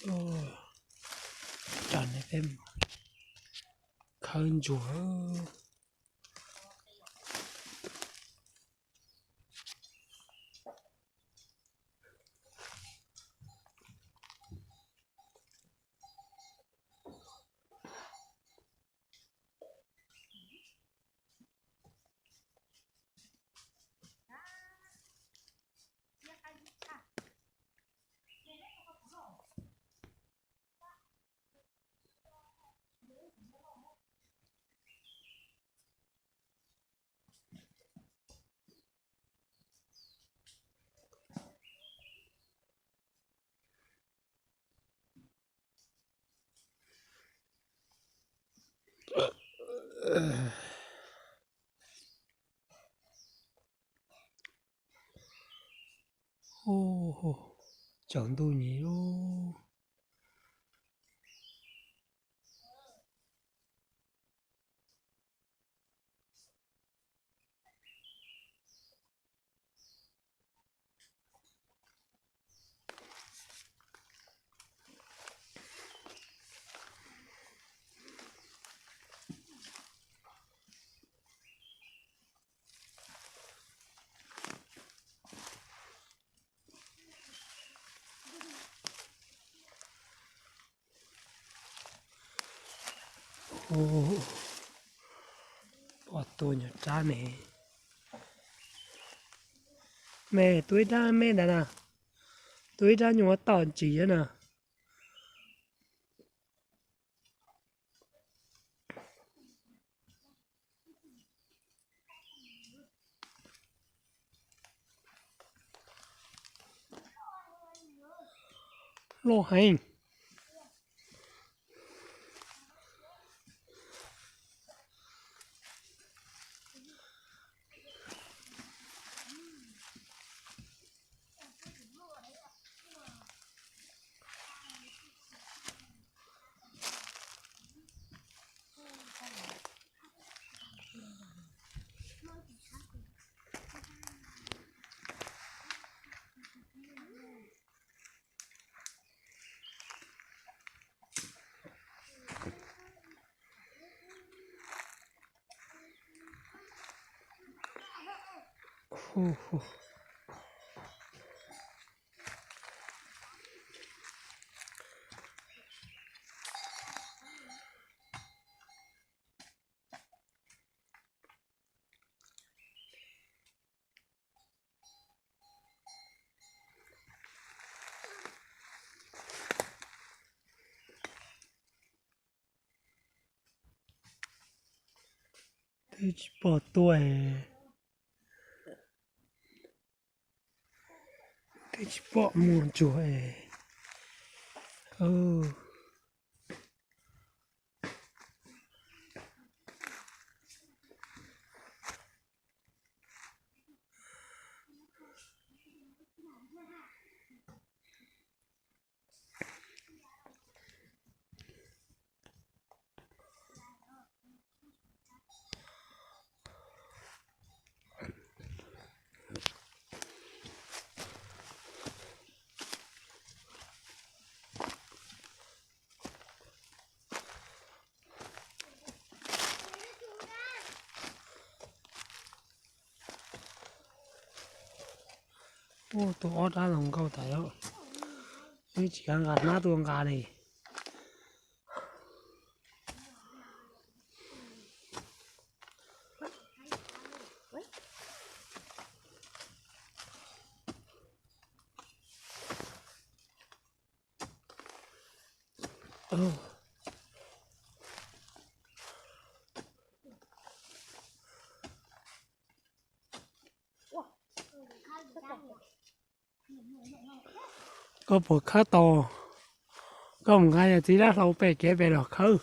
Tso nej peb khawb ntsuag. Tsaus ntuj nyiv lub. Pom tua nyuag rab ne. Me tua ib rab me ntawd na. Tua ib rab nyuag tom ntsis na. Loj heev. Twb tsis pom tuaj, twb tsis pom muaj ntsuag. Ua tus ob rab los nkaus tas yom. Wb tsis kav nqa hnab tuaj nqa li. Koj puas khawb tau? Koj mus nqa yog txiv dab hlau pem kev pem los khawb.